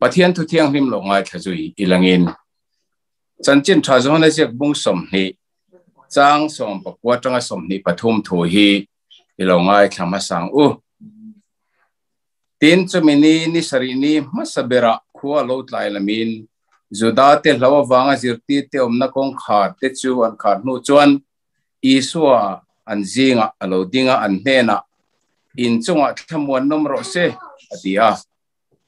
Pathian thu thianghlim lo ngaithla zui i langin Chanchin tha zawn a ziak bung 20 chang 19 atanga 23 thu hi i lo ngaithla hmasang u. Tin, chumi ni ni sarih ni hmasa berah khua lo tlai lamin Juda te hlo avanga zirtirte awmna kawngkhar te chu an khar hnu chuan Isua an zingah a lo ding a, an hnenah, In chungah thlamuan nawm rawh se, a ti a.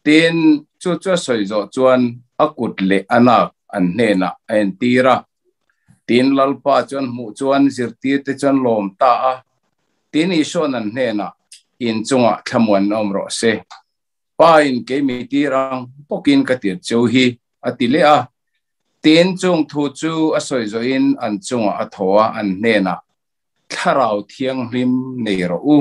Tin, chu chu a sawi zawh chuan a kut leh a nak an hnenah a entir a. Tin, Lalpa chuan hmuh chuan zirtirte chuan lawm ta a. Tin, Isua'n an hnenah, In chungah thlamuan nawm rawh se. Pa in kei mi tir ang bawkin ka tir cheu hi, a ti leh a. Tin, chung thu chu a sawi zawhin an chungah a thaw a, an hnenah, Thlarau Thianghlim nei rawh u.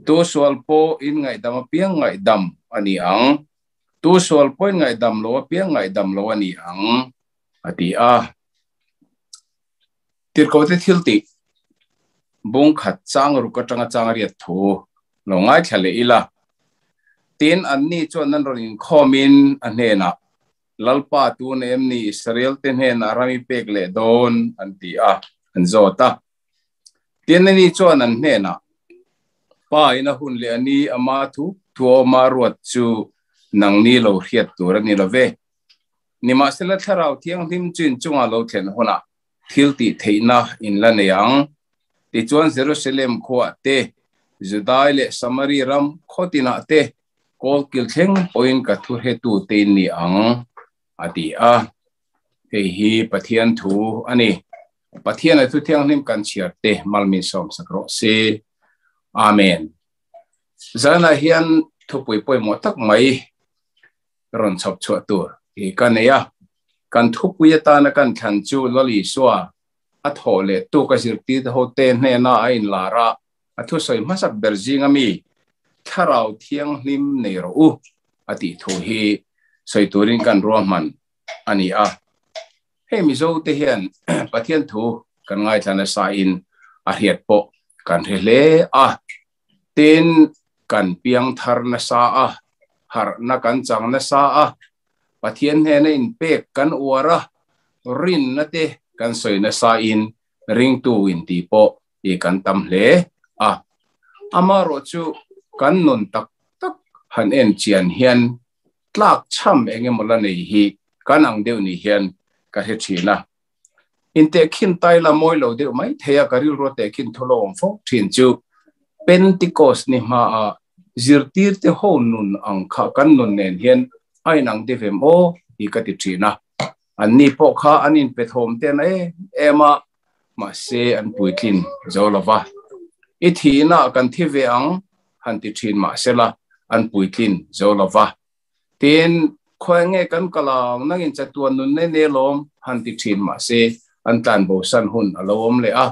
Tu sual pawh in ngaihdam apiang ngaihdam a ni ang. Tu sual pawh in ngaihdam lo apiang ngaihdam lo a ni ang, a ti a. Tirhkohte thiltih bung khat chang ruk atanga chang riat thu lo ngaithla leh ila. Tin, anni chuan an rawn inkhawmin a hnenah, Lalpa tun em ni Israel te hnenah ram i pek leh dawn? an ti a, an zawt a. Tin, ani chuan an hnenah, Pa in a hun leh a ni ama thu thu awma ruat chu nangni lo hriat tur a ni lo ve. Nimahsela Thlarau Thianghlim chu inchungah lo thlen hunah thil tih theihna in la nei ang. Tichuan Jerusalem khuaah te, Judai leh Samari ram khaw tinah te kawlkil thleng pawhin ka thu hretu te in ni ang, a ti a. Hei hi Pathian thu a ni. Pathian a thu thianghlim kan chhiar te malmin sawmsak rawh se. Amen. Zanah hian thupui pawimawh tak mai rawn chhawp chhuah tur hi ka nei a. Kan thupui atana kan thlan chu Lal Isua a thawh leh tuk a zirtirte hote hnena a inlar a, a thusawi hmasak ber zinga mi Thlarau Thianghlim nei rawh u a tih thu hi sawi turin kan ruahman a ni a. Hei Mizote hian Pathian thu kan ngaithla nasa in a hriat pawh kan hre hle a. Tin, kan piang thar nasa a, harhna kan chang nasa a, Pathian hnena inpek kan uar a, rinna te kan sawi nasa in ringtu inti pawh i kan tam hle a. Amaherawh chu kan nun tak tak han en chian hian tlak chham eng emaw la nei hi kan ang deuh ni hian ka hre thin a. Intehkhin tai la mawi lo deuh mai thei a, ka rilru a tehkhin thu lo awm fo thin chu Pentecost ni hmaah zirtirte ho nun ang kha kan nun nen hian a inang deuh em aw tih ka ti thin a. Anni pawh kha an inpe thawm te na em em a, mahse an puitlin zo lo va. I thihna kan thi ve ang han ti thin mahsela an puitlin zo lo va. Tin, khawi nge kan kal ang, nangin chatuan nun nei nei lawm han ti thin mahse an tlanbosan hun a lo awm leh a.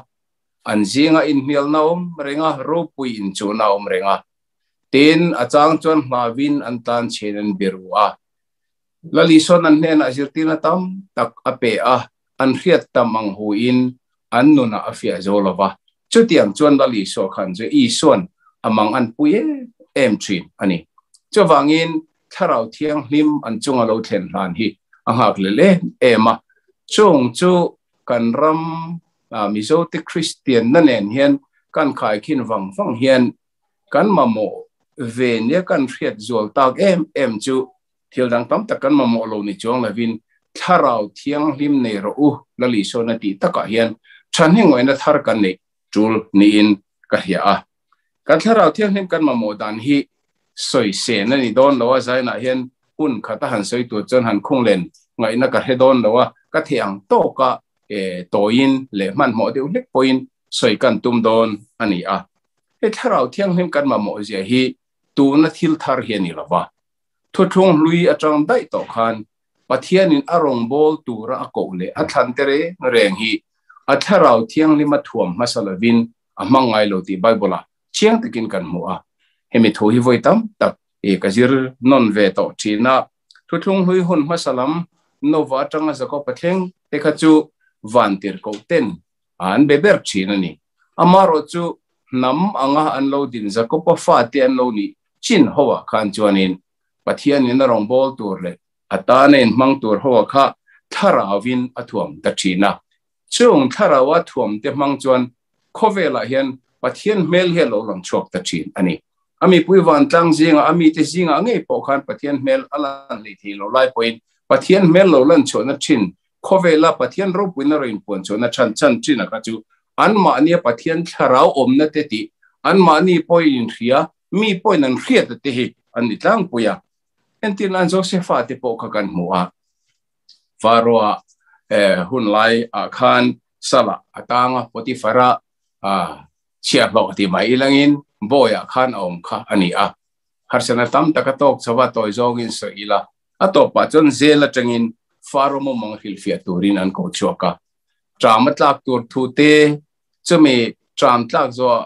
An zinga inhnialna awm reng a, ropui inchuhna awm reng a. Tin, a chang chuan hlauin an tlan chhin an biru a. Lal Isua'n an hnenah zirtirna tam tak a pe a, an hriat tam ang huin an nunah a fiah zo lo va. Chutiang chuan Lal Isua khan chu Isua'n a mang an pui em em thin a ni. Chuvangin Thlarau Thianghlim an chunga lo thlen hlan hi a nghak lel em em a. Chung chu kan ram Mizote Kristianna nen hian kan khaikhin vang vang hian kan mamawh ve nia kan hriat zual tak em em chu thil dang tam tak kan mamawh lo ni chuang lovin Thlarau Thianghlim nei rawh u Lal Isuan a tih takah hian thahnemngaihna thar kan neih tul niin ka hria a. Kan Thlarau Thianghlim kan mamawh dan hi sawi sen a ni dawn lo a, zainah hian hun khat a han sawi tur chuan han khung len ngaihna ka hre dawn lo a, ka theih ang tawka tawiin leh hmanhmawh deuh hlek pawhin sawi kan tum dawn a ni a. Hei Thlarau Thianghlim kan mamawh zia hi tuna thil thar hi a ni lo va. Thuthlung hlui atang daih tawh khan Pathianin a rawngbâwl tura a koh leh a thlan te reng reng hi a Thlarau Thianghlim a thuam hmasa lovin a hmang ngai lo tih Bible-ah chiang takin kan hmu a. Hemi thu hi vawi tam tak i ka zir nawn ve tawh thin a. Thuthlung hlui hun hmasa lam Nova atanga Jakob-a thleng te kha chu van tirhkoh ten an be ber thin a ni. Amaherawh chu hnam anga an lo din Jakob-a fate an lo nih chin hoah khan chuanin. Pathianin a rawngbâwl tûr leh a tâna inhmang tûr ho kha thlarauvin a thuam ta ṭhîn a. Chûng thlaraua thuamte hmang chuan khawvêlah hian Pathian hmêl hi a lo lang chhuak ta ṭhîn a ni. A mipui vântlâng zînga a mite zîngah ngei pawh khân Pathian hmêl a lan hlei thei lo lai pawhin Pathian hmêl lo lan chhuahna ṭhin khawvêla Pathian ropuina rawn inpuan chhuahna chhan chhan ṭhina kha chu anmahnia Pathian thlarau awmna te tih anmahni pawhin inhria, mi pawhin an hriat a te hi an ni tlangpui a. Entir nan Josefa te pawh kha kan hmu a, Pharaoh-a hun lai ah khan Salah a tang a, Potiphar-a chhiahhlawh ti mai ilangin bawiah khan a awm kha a ni a. Harsatna tam tak a tawk chho a, tawi zawngin sawi ila, a tawpah chuan zel atangin Pharaoh mumang hrilhfiah turin an ko chhuak a. Ṭam a tlak tur thu te, chumi ṭam tlak zawh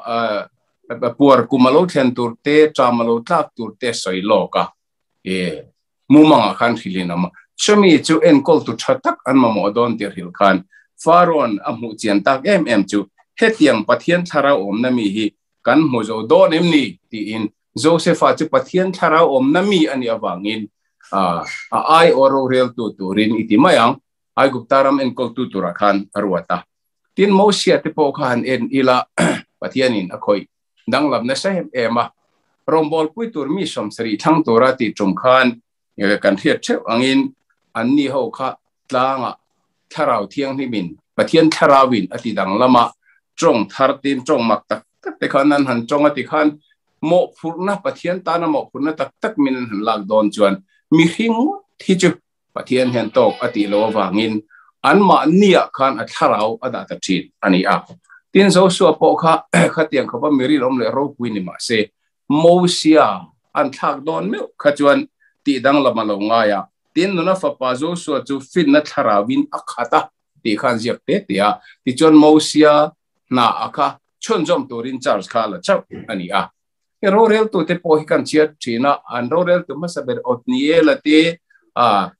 puar kum a lo thlen tur te, ṭam a lo tlak tur te sawi lawk a, e mumangah khan hrilhin a awm a. Chumi chu enkawltu ṭha tak an mamawh dawn tih hrilh khan Pharaoh-a'n a hmuh chian tak em em chu hetiang Pathian thlarau awmna mi hi kan hmu zo dawn em ni? tiin Josefa chu Pathian thlarau awmna mi a nih avangin a aiawh roreltu turin i ti mai ang. Aigupta ram enkawltu turah khan a ruat a. Tin, Mosia te pawh kha han en ila, Pathianin a khawih danglam nasa em em a. Rawngbawlpui tur mi 70 thlang tura tih tum khan kan hriat theuh angin anni ho kha tlangah Thlarau Thianghlimin, Pathian Thlarauin a ti danglam a, tawng thar tin tawng mak tak tak te khan an han tawng a ti khan mawhphurhna, Pathian tana mawhphurhna tak tak min an han lak dawn chuan mihring ngawt hi chu Pathian hian tawk a tih loh avangin anmahniah khan a thlarau a dah ta thin a ni a. Tin, Joshua pawh kha khatiang khawpa mi rinawm leh ropui ni mah se, Mosia an thlak dawn meuh kha chuan tih danglam a lo ngai a. Tin, nuna fapa Joshua chu finna thlarauin a khat a tih kha an ziak te te a. Tichuan, Mosia hna a kha chhunzawm turin charge kha a la chauh a ni a. He roreltute pawh hi kan chhiat thin a, an roreltu hmasa ber Othniel-a te,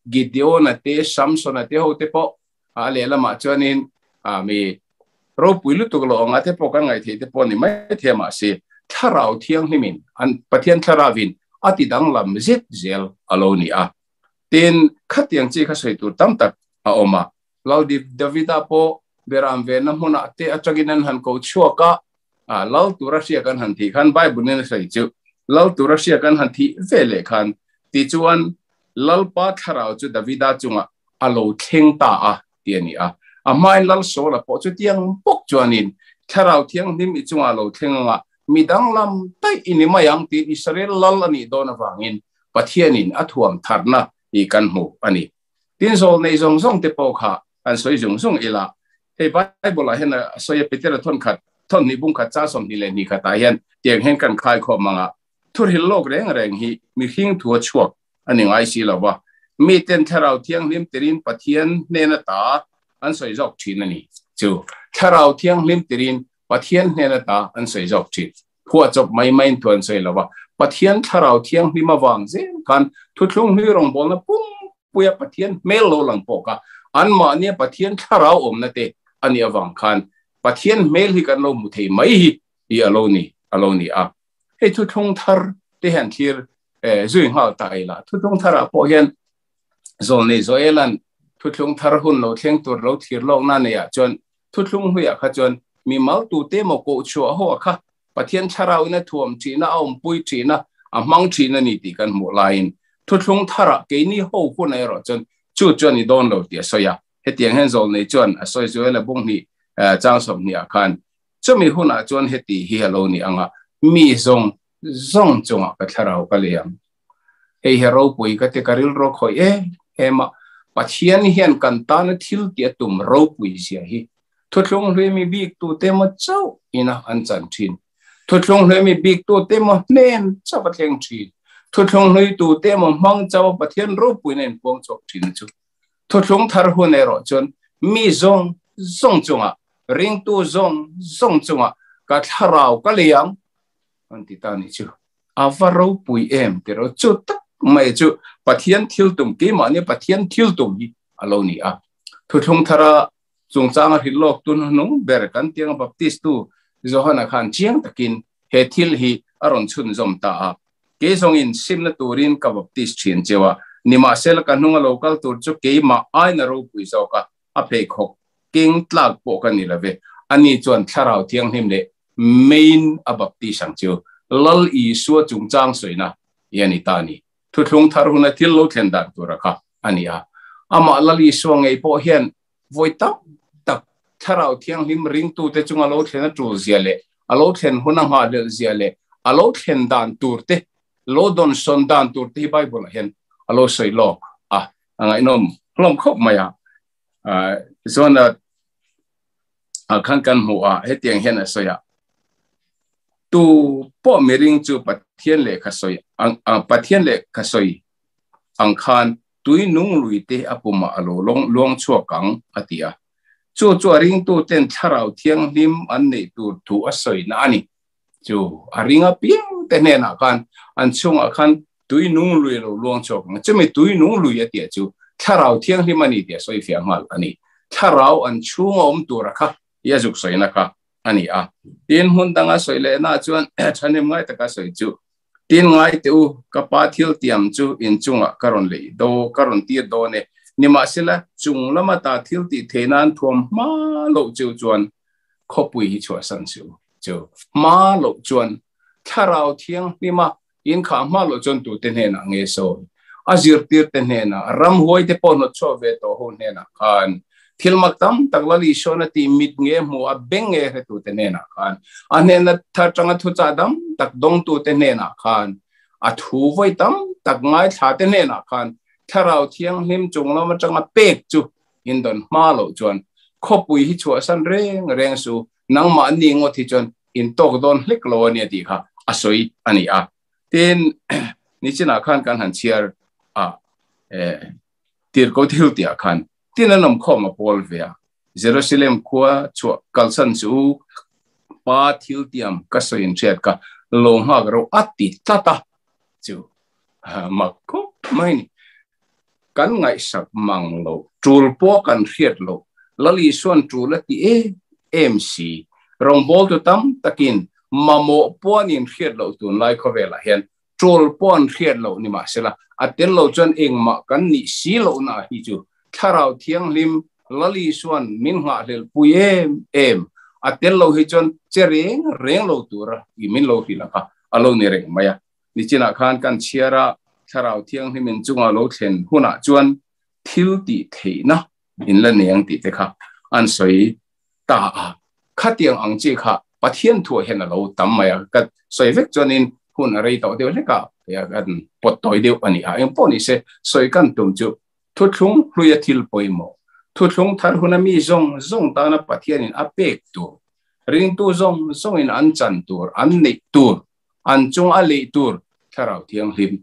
Gideon-a te, Samson-a te ho te pawh a lehlamah chuanin mi ropui lutuk lo anga te pawh kan ngaihtheih te pawh ni mai thei a, mahse Thlarau Thianghlimin an Pathian Thlarauin a ti danglam zet zel a lo ni a. Tin, khatiang chi kha sawi tur tam tak a awm a. Lal Davida pawh beram venna hmunah te atangin an han ko chhuak a, a lal tura hria kan han thih khan Bible in a sawi chu lal tura hria kan han thih ve leh khan tichuan Lalpa thlarau chu Davida chungah a lo thleng ta a ti a ni a. A hmain Lal Saula pawh chutiang bawk chuanin thlarau thianghlim i chungah a lo thleng anga mi danglam daih i ni mai ang tiin Israel lal a nih dawn avangin Pathianin a thuam tharna hi kan hmu a ni. Tin zawl nei zawng zawng te pawh kha kan sawi zung zung ila, hei Bible ah hian a sawi a Petera thawn khat, thawn hnih bung khat cha 22 khatah hian tiang hian kan khai khawm ang a, thurhil lawk reng reng hi mihring thu a chhuak a ni ngai si lo va, miten Thlarau Thianghlim tirin Pathian hnen ata an sawi zawk thin a ni. Chu Thlarau Thianghlim tirin Pathian hnen ata an sawi zawk thin. Phuahchawp mai maiin thu an sawi lo va, Pathian Thlarau Thianghlim avang zel khan thuthlung hlui rawngbawlna pumpuia Pathian hmel lo lang pawh kha anmahnia Pathian Thlarau awmna te a nih avang khan Pathian hmel hi kan lo hmu thei mai hi hi a lo ni a lo ni a. Hei thuthlung thar te hian thlir zui nghal ta ila. Thuthlung tharah pawh hian Zawlnei Joela'n thuthlung thar hun lo thleng tur lo thlir lawkna neiah chuan Thuthlung hluiah kha chuan mi mal tute emaw koh chhuah ho a kha Pathian thlarauin a thuam ṭhina, a awmpui ṭhina, a hmang ṭhin a ni tih kan hmuh laiin thuthlung tharah keini ho hunah erawh chuan chu chu a ni dawn lo tih a sawi a. Hetiang hian Zawlnei chuan a sawi Joela bung hnih chang 20 ah khan chumi hunah chuan heti hi a lo ni ang a, mi zawng zawng chungah ka thlarau ka lei ang. Hei hi ropui ka ti ka rilru khawih em em a, Pathian hian kan tana thil tih a tum ropui zia hi thuthlung hlui mi bik tute emaw chauh ina an chan thin. Thuthlung hlui mi bik tute emaw hnen chauh a thleng thin. Thuthlung hlui tute emaw hmang chauh a Pathian ropuina inpuang chhuak thin chu. Thuthlung thar hun erawh chuan mi zawng zawng chungah, ringtu zawng zawng chungah ka thlarau ka lei ang an ti ta ni chu. A va ropui em ti ro chu tak mai chu Pathian thil tum keimahni Pathian thil tum hi a lo ni a. Thuthlung thara chungchanga hrilh lawk tun hnung ber kan tianga Baptist tu Johana khan chiang takin he thil hi a rawn chhunzawm ta a. Kei zawngin simna turin ka baptis thin cheu a, nimahsela ka hnunga lo kal tur chu keimah aina ropui zawk a, a pheikhawk keng tlak pawh ka ni love. Ani chuan Thlarau Thianghlim leh Main a baptis ang chu Lal Isua chungchang sawina hi a ni ta a ni. Thuthlung thar huna thil lo thlen dan tura kha a ni a. Amah Lal Isua ngei pawh hian vawi tam tak Thlarau Thianghlim ringtute chunga lo thlen a tul zia leh a lo thlen hun a nghahhlelh zia leh a lo thlen dan tur te, lo dawnsawn dan tur te hi Bible-ah hian a lo sawi lawk a, a ngaihnawm hlawm khawp mai a. Chuan a khan kan hmuh a, hetiang hian a sawi a, Tu pawh miring chu Pathian lehkha sawi ang, Pathian lehkha sawi ang khan tui nung lui te a pumah a lo luang chhuak ang, a ti a. Chu chu a ringtuten Thlarau Thianghlim an neih tur thu a sawina a ni. Chu a ring apiang te hnenah khan an chhungah khan tui nung lui a lo luang chhuak ang. Chumi tui nung lui a tih chu Thlarau Thianghlim a ni tih a sawi fiah nghal a ni. Thlarau an chhunga awm tura kha i a zuk sawina kha a ni a. Tin, hmun danga sawi lehna chuan thahnem ngai taka sawi chu, Tin ngai teh u, ka pa thil tiam chu in chungah ka rawn lei do, ka rawn tir dawn e. Nimahsela, chung lama ta thil tih theih nan thuam hma loh chu chuan khawpui hi chhuahsan suh u. Chu hma loh chuan Thlarau Thianghlima in khah hma loh chuan tute hnenah nge sawi? A zirtirte hnenah, ramhuaite pawh hnawt chhuah ve tawh ho hnenah khan Thil mak tam tak Lal Isuan a tih mit nge hmu a, beng nge hretute hnenah khan, a hnena thar tanga thuchah dam tak dawngtute hnenah khan, a thu vawi tam tak ngaithlate hnenah khan Thlarau Thianghlim chung lam atanga pek chu in dawn hma loh chuan khawpui hi chhuahsan reng reng su, nangmahni ngawt hi chuan in tawk dawn hlek lo a nia tih kha a sawi a ni a. Tin, nichinah khan kan han chhiar a, tirko thil tihah khan Tin an awm khawm a pawl ve a, Jerusalem khua chhuah kalsan chu u pa thil tiam ka sawi in hriat ka lo nghak ro a ti tlat a, chu mak khawp mai ni. Kan ngaihsak mang lo, tul pawh kan hriat lo, Lal Isuan tul a ti em em si, rawngbawltu tam takin mamawh pawh an inhriat loh tunlai khawvelah hian Ṭawl pawh an hriat loh ni mahsela, a tel lo chuan engmah kan nih si lohna hi chu Thlarau Thianghlim Lal Isuan min nghahhlelhpui em em. A tel lo hi chuan che reng reng lo tura i min lo hrilh a kha a lo ni reng mai a. Nichinah khan kan chhiar a, Thlarau Thianghlim in chunga lo thlen hunah chuan thil tih theihna in la nei ang tih te kha an sawi ta a, khatiang ang chi kha Pathian thuah hian a lo tam mai a, ka sawi vek chuanin hun a rei tawh deuh hlek a, kan pawt tawi deuh a ni a, eng pawh ni se sawi kan tum chu thuthlung hluia thil pawimawh, thuthlung thar huna mi zawng zawng tana Pathianin a pek tur, ringtu zawng zawngin an chan tur, an neih tur, an chung a leih tur Thlarau Thianghlim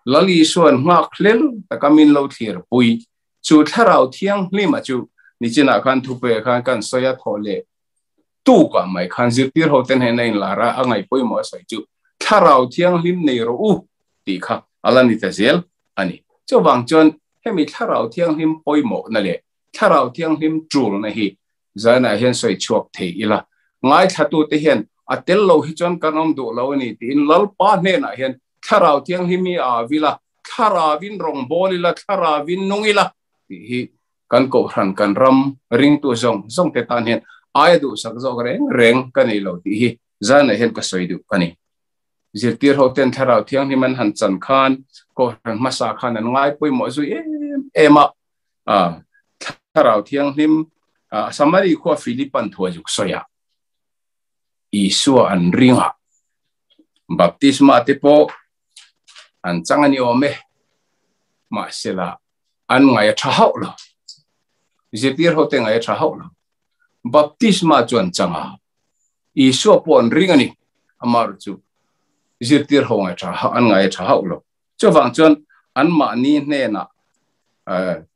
Lal Isuan nghak hlel taka min lo thlir pui. Chu Thlarau Thianghlima chu nichinah khan thupe khan kan sawi a thawh leh tukah mai khan zirtir ho te hnena inlar a, a ngaih pawimawh a sawi chu Thlarau Thianghlim nei rawh u tih kha a la ni ta zel a ni. Chuvang chuan hemi Thlarau Thianghlim pawimawhna leh Thlarau Thianghlim tulna hi zanah hian sawi chhuak thei ila, ngaithlatute hian a tel lo hi chuan kan awm duh lo a ni tiin Lalpa hnenah hian Thlarau Thianghlim hi a vil a, Thlaravin rawngbâwl ila, Thlaravin nung ila tih hi kan kohhran, kan ram ringtu zawng zawng te tan hian aia duhsak zawk reng reng ka nei lo tih hi zanah hian ka sawi duh a ni. Zirtir ho ten Thlarau Thianghlim an han chan khan kohhran hmasa khan an ngai pawimawh zui em em a, Thlarau Thianghlim Samari khua Philipan thuai zuk sawi a, Isua an ring a, baptisma te pawh an chang a ni awm e, mahsela an ngai a tha hauh lo, zirtir ho te ngai a tha hauh lo, baptisma chu an chang a, Isua pawh an ring a ni, amaherawh chu zirtir ho ngai tha an ngai a tha hauh lo, chuvang chuan anmahni hnenah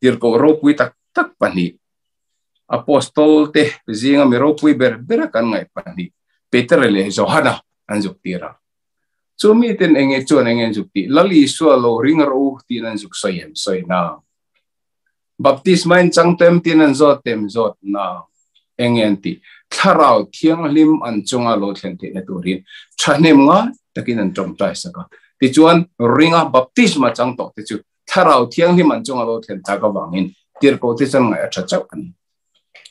tirhkoh ropui tak tak pahnih Apostol te zinga mi ropui ber bera kan ngaih pahnih Peter leh Johana an zuk tir a. Chu miten enge chuan enge an zuk tih? Lal Isua lo ring rawh u tiin an zuk sawi em? Sawi na. Baptisma in chang tem tiin an zawt em? Zawt na. Enge an tih? Thlarau Thianghlim an chunga lo thlen theihna turin thahnem ngai takin an tawngtai sak a. Tichuan ringa baptisma chang tawh te chu Thlarau Thianghlim an chunga lo thlen tak avangin tirhkoh te chuan ngaih a tha chauh a ni.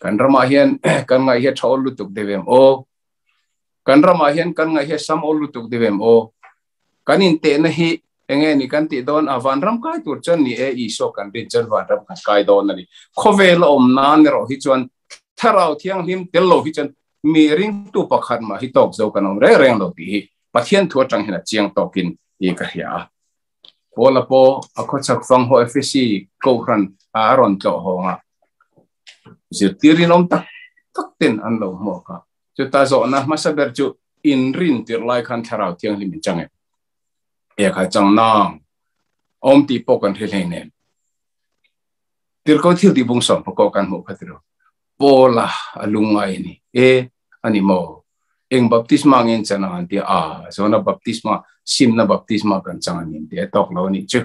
Kan ramah hian kan ngaih hi a tha awl lutuk deuh em aw? Kan ramah hian kan ngaih hi a sam awl lutuk deuh em aw? Kan intehna hi enge ni kan tih dawn a, vanram kai tur chuan ni e, Isua kan rin chuan vanram kan kai dawn a ni. Khawvel a awm nan erawh hi chuan Thlarau Thianghlim tel lo hi chuan mi ringtu pakhat mah hi tawk zo kan awm reng reng lo tih hi Pathian thu atang hian a chiang tawkin i ka hria a. Paula pawh a khawchhak fang haw Efesi Kohhran a rawn tlawh hawng a, zirtir rinawm tak tak ten an lo hmuak a. Chuta zawhna hmasa ber chu inrin tirh lai khan Thlarau Thianghlim in chang em? E kha chang nang awm tih pawh kan hre hlei nem. Tirhkoh thil tih bung sawm pakawh kan hmuh kha tiro. Paula a lungngai a ni. E, a ni maw? Eng baptisma nge in chan ang an ti a? A, zawhna baptisma, simna baptisma kan chang a ni an ti a, tawk lo a nih chu,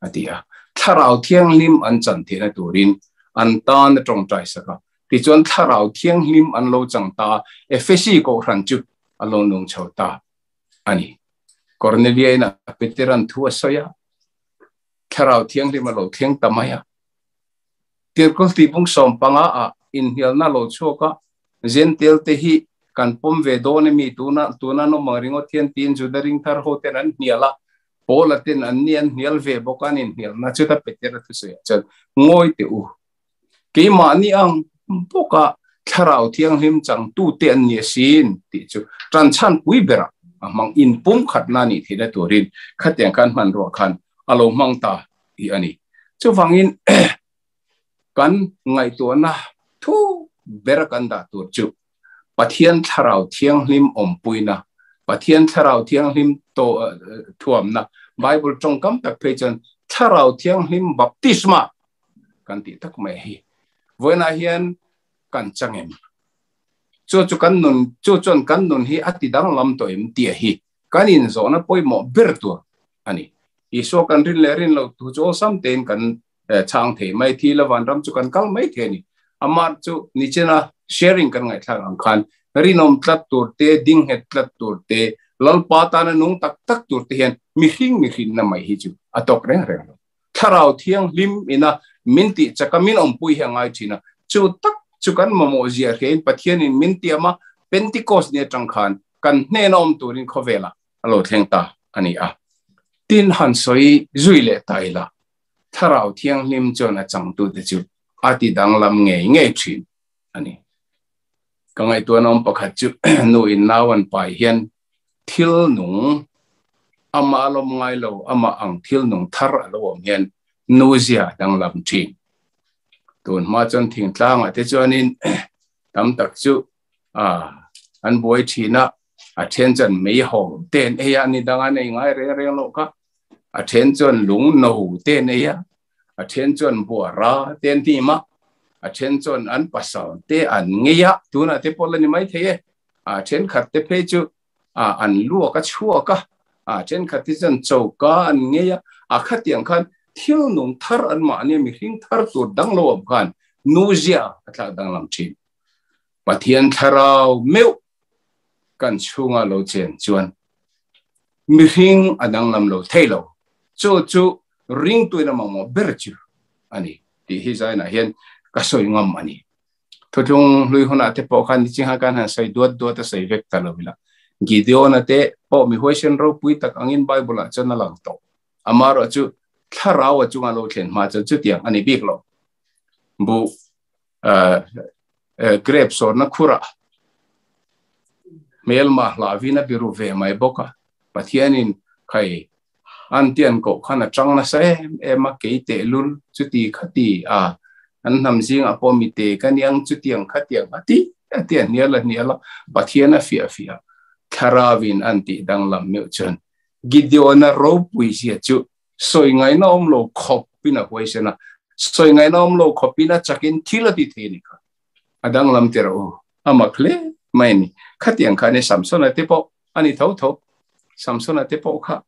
a ti a. Thlarau Thianghlim an chan theihna turin an tan a tawngtai sak a. Tichuan Thlarau Thianghlim an lo chang ta a, Efesi Kohhran chu a lo nung chho ta a ni. Kornelia in a Peteran thu a sawi a, Thlarau Thianghlim a lo thleng ta mai a. Tirhkoh tihpung 15 ah inhnialna lo chhuak a, Zentel te hi kan pawm ve dawn emi tuna tuna an awm ang ringawt hian tiin Juda ringthar ho ten an hnial a, Paula ten an ni an hnial ve bawk a, an inhnialna chuta Petera thusawi ah chuan ngawi teh u. Keimahni ang bawka Thlarau Thianghlim changtute an ni asin tih chu ṭanchhan pui berah a hmang inpumkhatna nih theihna turin khatiang khan hmanrua khan a lo hmang ta hi a ni. Chuvangin kan ngaihtuahna thu bera kan dah tur chu Pathian Thlarau Thianghlim awmpuina, Pathian Thlarau Thianghlim thuamna, Bible tawngkam tak phei chuan Thlarau Thianghlim baptisma kan tih tak mai hi. Vawiinah hian kan chang em? Chu chu kan nun, chu chuan kan nun hi a ti danglam tawh em tih hi kan inzawhna pawimawh ber tur a ni. Isua kan rin leh rin loh thu chu awlsam tein kan chhang thei mai, thi la vanram chu kan kal mai thei a ni. Amah chu nichina sharing kan ngaihthlak ang khan rinawm tlat tur te, dingnghet tlat tur te, Lalpa tana nung tak tak tur te hian mihring mihrinna mai hi chu a tawk reng reng lo. Thlarau Thianghlim ina min tih chaka min awmpui hi a ngai thin a, chu tak chu kan mamawh zia hriain Pathianin min tiam a, Pentecost ni atang khan kan hnena awm turin khawvelah a lo thleng ta a ni a. Tin, han sawi zui leh ta ila, Thlarau Thianghlim chuan a changtute chu a ti danglam ngei ngei thin a ni. Ka ngaihtuahna awm pakhat chu nu in nau an pai hian thil nung amah a lawm ngai lo, amah ang thil nung thar a lo awm hian nu zia danglam thin. Tun hma chuan thingtlangah te chuanin tam tak chu an buai thin a, a then chuan meihawl te an ei a, ni dang an ei ngai reng reng loh kha. A then chuan lung no te an ei a, a then chuan buara te an hnim a, a then chuan an pasal te an ngei a, tunah te pawh la ni mai thei e. A thenkhat te phei chu an luak a chhuak a, a thenkhat te chuan choka an ngei a, a khatiang khan thil nung thar an mahni mihring thar tur dang lo awm khan nu zia a thlak danglam thin. Pathian thlarau meuh kan chhunga lo chen chuan mihring a danglam lo thei lo. Chu chu ringtuin a mamawh ber chu a ni tih hi zainah hian ka sawi ngam a ni. Thutlung hlui hunah te pawh khan nichingha khan han sawi duat duat a sawi vek ta lo ila. Gideon-a te pawh mi huaisen ropui tak angin Bible-ah chuan a lang tawh. Amaherawh chu thlarau a chunga lo thlen hma chuan chutiang a ni bik lo. Buh grape sawrna khurah hmelma hlahvin a biru ve mai bawk a. Pathianin khai an tian koh khan a tang nasa em em a, kei tehlul chuti khati a, an hnam zingah pawh mi te ka niang chutiang khatiang a ti a ti a hnial a hnial a, Pathian a fiah fiah thlarauin an tih danglam meuh chuan Gideon-a ropui zia chu sawi ngaihna awm lo khawpin a huaisen a, sawi ngaihna awm lo khawpin a chakin thil a ti thei a ni kha. A danglam tir a u, a mak hle mai a ni. Khatiang kha ni Samsona te pawh a ni tho tho. Samsona te pawh kha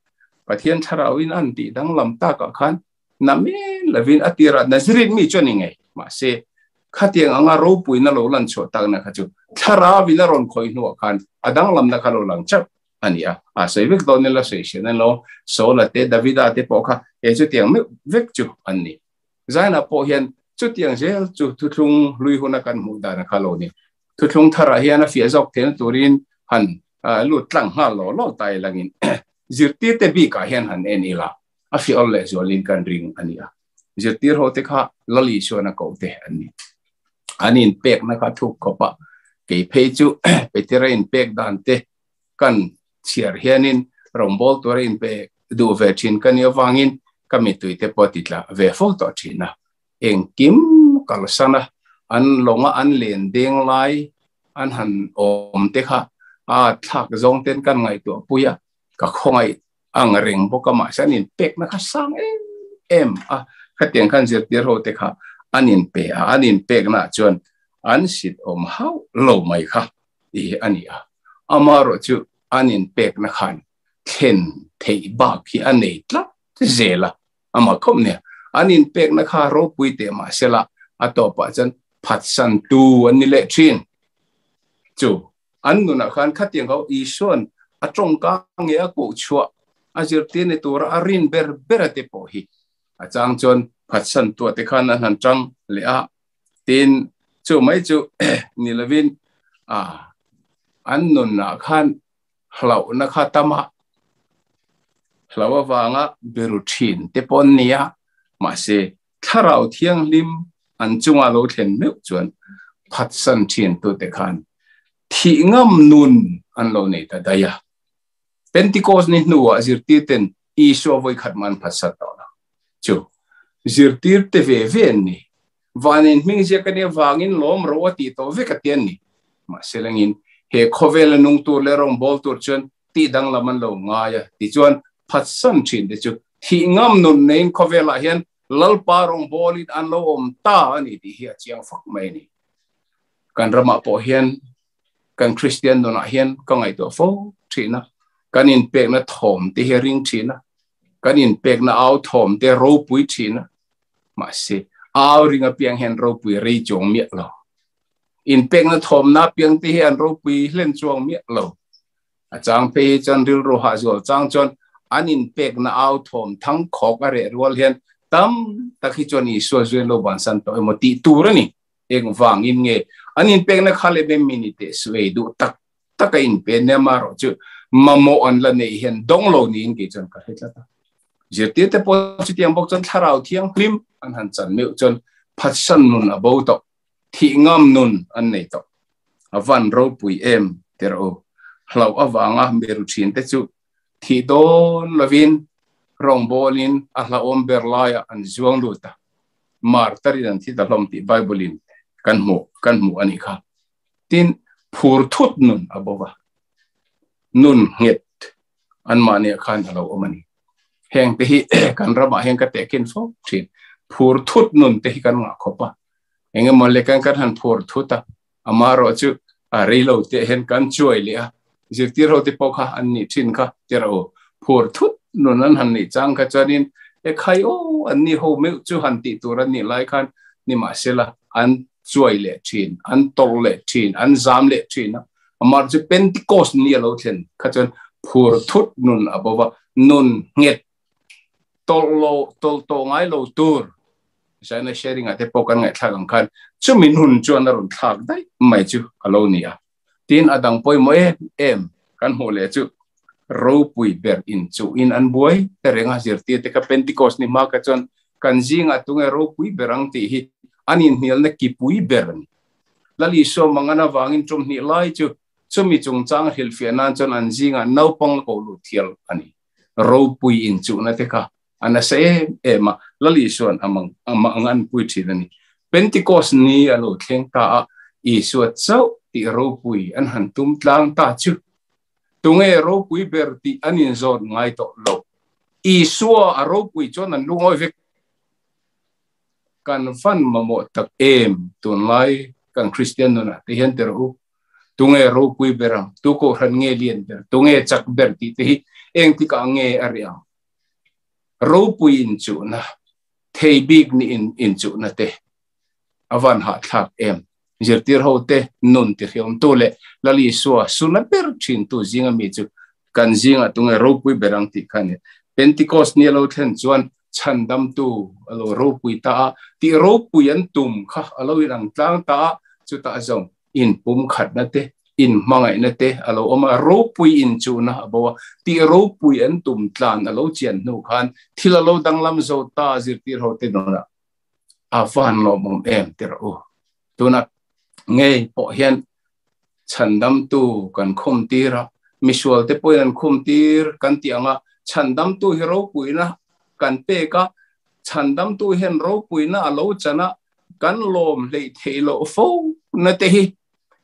Pathian thlarauin an tih danglam takah khan namen lovin a tirah Nazareth mi chu a ni ngei. Mahse, khatiang anga ropuina lo lan chhuah takna kha chu thlarauin a rawn khawih hnuah khan a danglamna kha lo lang chauh ani a. A sawi vek dawn ila sawi hriat an lo. Saula te, Davida te pawh kha he chutiang meuh vek chu an ni. Zaina pawh hian chutiang zel chu thuthlung hlui huna kan hmuh dan a kha lo ni. Thuthlung tharah hian a fiah zawk theihna turin han lut tlang nghal law law ta ilangin zirtirte bikah hian han en ila a fiah awl leh zualin kan ring a ni a. Zirtir ho te kha Lali chuan a koh te an ni. An inpekna kha thuk khawp a, kei phei chu Petera inpek dan te kan chhiar hianin rawngbâwl tura inpe duh ve thin ka nih avangin ka mittui te pawh titla ve fo tawh thin a. Engkim kalsan a, an lawnga an len deng lai an han awm te kha a thlak zawng ten kan ngaihtuah pui a, ka khawngaih ang reng bawk a, mahse an inpekna kha sang em em a, khatiang khan zirtir ho te kha an inpe a, an inpekna ah chuan an sit awm hauh lo mai kha tih hi a ni a, amaherawh chu an inpekna khan thlen theih bak hi a nei tlat zel a, amah khawp nia, an inpekna kha ropui teh mahsela a tawpah chuan phatsan tu an ni leh thin chu. An nunah khan khatiang ho Isua'n a tawngka nge a koh chhuah a zirtir ni tura a rin ber ber a te pawh hi a chang chuan phatsan tuah te khan an han tang leh a, tin chu mai chu ni lovin a an nunah khan hlauhna kha tam a, hlau avanga biru thin te pawh an ni a, mahse Thlarau Thianghlim an chunga lo thlen meuh chuan phatsan thiantute khan thih ngam nun an lo nei ta daih a. Pentecost ni hnuah zirtirten Isua vawikhat man phatsan tawh lo chu zirtirte ve ve an ni. Vanin hming ziak a nih avangin lawm ro a tih tawh vek a ti an ni. Mahse lengin he khawvela nung tur leh rawngbâwl tur chuan tih danglam an lo ngai a. Tichuan phatsan thinte chu Thih ngam nun neiin khawvelah hian Lalpa rawngbawlin an lo awm ta a ni tih hi a chiang fak mai a ni. Kan ramah pawh hian kan Kristian nunah hian ka ngaihtuah fo thin a, kan inpekna thawm te hi a ring thin a, kan inpekna au thawm te a ropui thin a, mahse au ring apiang hian ropui rei chuang miah lo. Inpekna thawmna apiang te hi an ropui hlen chuang miah lo. A chang phei hi chuan rilru hahzual chang chuan an inpekna au thawm thang khawk a reh rual hian tam tak hi chuan Isua zuian lo bansan tawh emaw tih tur a ni. Engvangin nge an inpekna kha leh em mi ni teh su ei duh tak tak a inpe nia marawh chu mamawh an la neih hian dawng lo niin kei chuan ka hre tlat a. Zirtirte pawh chutiang bawk chuan Thlarau Thianghlim an han chan meuh chuan phatsan nun a bo tawh. Thih ngam nun an nei tawh. A van ropui em tirh u. Hlauh avanga miru thin te chu thih dawn lovin rawngbawlin a hlauhawm ber laiah an zuang lut a, martarin an thi ta hlawm tih Bible-in kan hmuh kan hmuh a nih kha. Tin, phur thut nun a bo va, nun nghet anmahniah khan a lo awm a ni. Heng te hi kan ramah hian ka tehkhin fo thin. Phur thut nun te hi kan ngah khawp a. Eng emaw le kan kan han phur thut a, amaherawh chu a rei lo teh hian kan chuai leh a, zirtir ho te pawh kha an nih thin kha tirh u. Phur thut nun an han nih chang kha chuanin e khai aw an ni ho meuh chu han tih tur an nih lai khan nimahsela an chuai leh thin, an tawrh leh thin, an zam leh thin a. Amah chu Pentecost ni a lo thlen kha chuan phur thut nun a bo va, nun nghet tawlh lo tawlh tawh ngai lo tur China sharing ah te pawh kan ngaihthlak ang khan chumi nun chuan a rawn thlak daih mai chu a lo ni a. Tin, a dang pawimawh em em kan hmuh leh chu ropui ber in chuh in an buai ta reng a, zirtir te kha Pentecost ni hma kha chuan kan zingah tunge ropui ber ang tih hi an inhnialna kipui ber a ni. Lal Isua mangan avangin tum hnih lai chu chumi chungchang hrilhfiah nan chuan an zingah naupang a ko lut thial a ni. Ropui inchuhna te kha a nasa em em a, Lal Isua'n a mang a mang an pui thin a ni. Pentecost ni a lo thleng ta a, Isua chauh tih ropui an han tum tlang ta chu tunge ropui ber tih an inzawt ngai tawh lo. Isua a ropui chuan an lungawi vek. Kan van mamawh tak em tunlai kan Kristian nunah te hian ti rawh u. Tunge ropui ber ang, tu kohhran nge lian ber, tunge chak ber tih te hi engtikah nge a reh ang. Ropui inchuhna, thei bik ni in inchuhna te a van hahthlak em. Zirtir ho te nun ti hriawmtu leh Lal Isua suna ber thintu zinga mi chu. Kan zinga tunge ropui berang ti kha ni. Pentecost ni lo thlen chuan chandam tu alo ropui ta ti ropui an tum kha alo in ang tlang ta chu ta zong in pum khat na te in mangai na te alo oma ropui in chu na abawa ti ropui an tum tlan alo chian nu khan thil alo danglam zo ta zir tir ho te nona a van lo mom em ter u tuna ngei po hian chandam tu kan khum tira misual te poi an khum tir kan ti anga chandam tu hi ropui na kan pe ka chandam tu hian ropui na alo chana kan lom lei theilo fo na te hi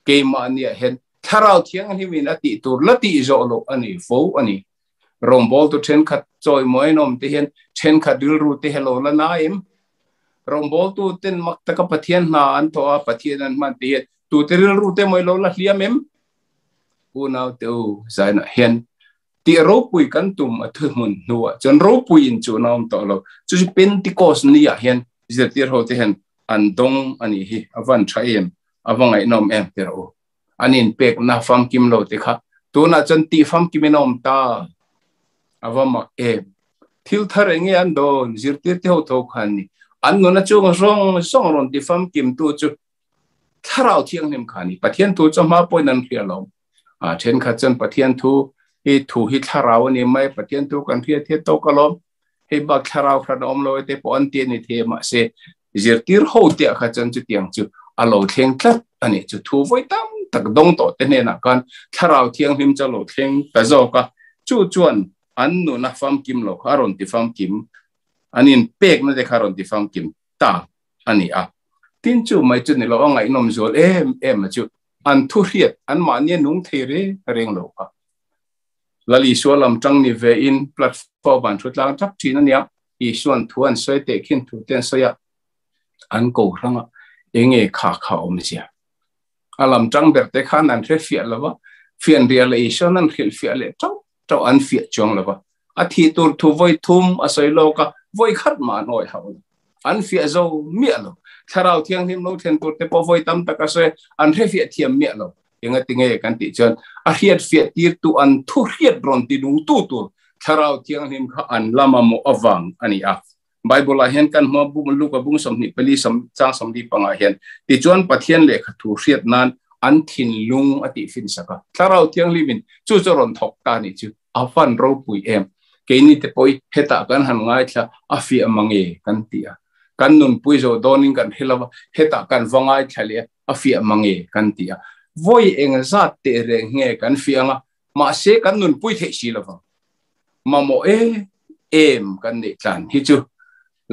keima ania hen tharau thiang hi min ati tur la ti zo lo ani fo ani rombol tu then khat choi moi nom te hian then khat dil ru te hello la na em rombol tu ten mak taka pathian na an to a pathian an man te tu te ril ru te moi lo la hliam em u nau te u zaina hian ti ropui kan tum a thu mun nuwa chon ropui in chu nom to lo chu Pentecost ni a hian zirtir ho te hen an dong ani hi avan tha em awangai nom em pero anin pek na fam kim lo te kha tu na chan ti fam kim nom ta awamak em thil thar enge an don zirtir te ho tho khan ni an no na chu rong song ron ti fam kim tu chu tharau thiang nem khani pathian thu chama poi nan khia lo a then kha chan pathian thu hi thu hi tharau ni mai pathian thu kan thia the to kalom hei bak tharau khan om lo te po an ti ni the ma se zirtir ho te kha chan chu tiang chu alo thleng tlat ani chu thu voi tam tak dong to te ne na kan tharau thiang hlim cha lo thleng ta zo ka chu chuan an nu na fam kim lo kha ron ti fam kim anin pek na de kha ron ti fam kim ta ani a tin chu mai chu ni lo ngai nom zol em em chu an thu riat an ma nie nung the re reng lo ka lali sualam tang ni ve in platform ban thu tlang thap thin ania i suan thu an soi te khin thu ten soya an ko ranga enge kha kha om sia alam tang ber te khan an re fia lawa fian real e son an khil fia le chau chau an fia chong lawa a thi tur thu voi thum a soi lo ka voi khat ma noi ha an fia zo mi lo tharau thiang him lo then tur te po voi tam taka se an re fia thiam mi lo enga tinge kan ti chon a hiat fia tir tu an thu hiat ron ti nung tu tur tharau thiang him kha an lama mo awang ani a Bible a hian kan hma bung lu ka bung somni pali som chang somni panga hian ti chuan pathian le kha thu hriat nan an thin lung ati fin saka tharau thiang limin chu chu ron thok ta ni chu afan ro pui em keini te poi heta kan han ngai thla a fi amange kan ti a kan nun pui zo donin kan hilawa heta kan wangai thlale a fi amange kan ti a voi eng za te re nge kan fianga ma se kan nun pui the si lova mamo e em kan ne tlan hi chu